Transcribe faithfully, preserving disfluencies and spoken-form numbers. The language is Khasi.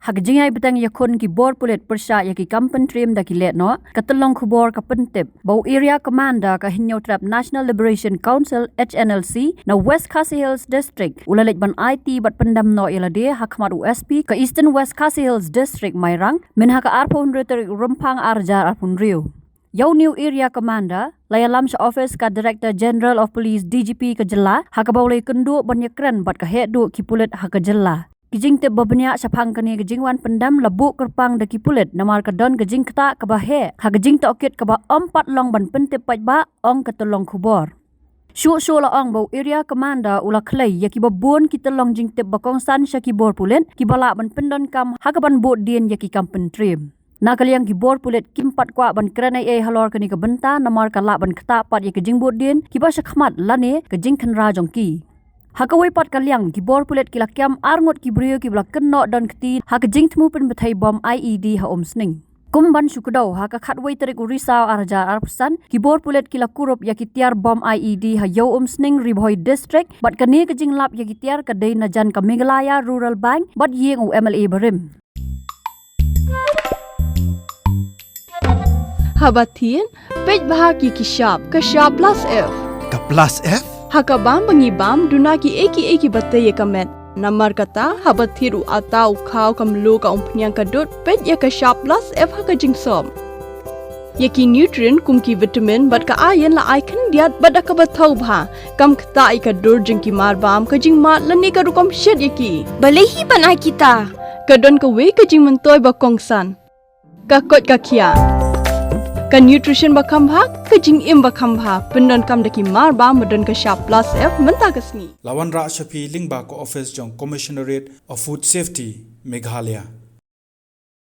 Ha ka jingïaibteng ïakhun ki bor pulit pyrshah ïa ki kam pyntriem da ki lehnoh, ka tyllong khubor ka pyntip ba u Area Commander ka Hynñiewtrep National Liberation Council, H N L C, na West Khasi Hills District u la leit ban aiti bad pyndem noh ïa lade ha khmat u S P ka Eastern West Khasi Hills District, Mairang, mynha ka arphew hynriew tarik u Rymphang arhajar arphew hynriew. Ïa une u Area Commander la ïalam sha office ka Director General of Police, D G P, ka jylla, ha kaba u la ïakynduh ban ïakren bad ka heh duh ki pulit ha ka jylla. Ki jingtip ba bniah shaphang kane ka jingwan pyndem la buh kyrpang da ki pulit namar ka don ka jingktah kaba heh ha ka jingtohkit kaba ym pat long ban pyntip paidbah, ong ka tyllong khubor. Shuh shuh la ong ba u Area Commander u la khlei ïa kiba bun ki tyllong jingtip ba kongsan sha ki bor pulit kiba lah ban pyndonkam ha kaban buddien ïa ki kam pyntriem. Na ka liang ki bor pulit kim pat kwah ban kren ei ei halor kane ka bynta namar ka lah ban ktah pat ïa ka jingbuddien kiba shakhmat lane ka jingkhynra jong ki. Ha kawei pat ka liang, ki bor pulit ki la kem ar ngut ki briew kiba la kynnoh don kti ha ka jingthmu pynbthei bom I E D ha Umsning. Kum ban shu kdew, ha ka khatwei tarik u Risaw arhajar arphew san, ki bor pulit ki la kurup ïa ki tiar bom I E D ha Ïew Umsning, Ri Bhoi District, bad kane ka jinglap ïa ki tiar ka dei na jan ka Meghalaya Rural Bank bad ïing u M L A barim. Haba thied, peit bha ki ki shap, ka shap plus F. Ka plus F? Ha ka bam ba ngi bam, duna ki ei ki ei kiba tei ïa ka met. Namar kata, haba thied u atta, u khaw, ka mluh, ka umphniang, ka dud, peit ïa ka shap plus F ha ka jingsop. Ïa ki nutrient kum ki vitamin bad ka iron la ai khyndiat bad da kaba thaw bha. Kam ktah ïa ka dur jong ki mar bam, ka jingmad lane ka rukom shet ïa ki. Balei hi ban ai kita? Ka don kawei ka jingmyntoi ba kongsan. Ka koit ka khiah. Ka nutrition ba kham bha, ka jingim ba kham bha. Pyndonkam da ki mar bam ba don ka shap plus F mynta ka sngi. La wanrah sha phi lyngba ka office jong Commissionerate of Food Safety, Meghalaya.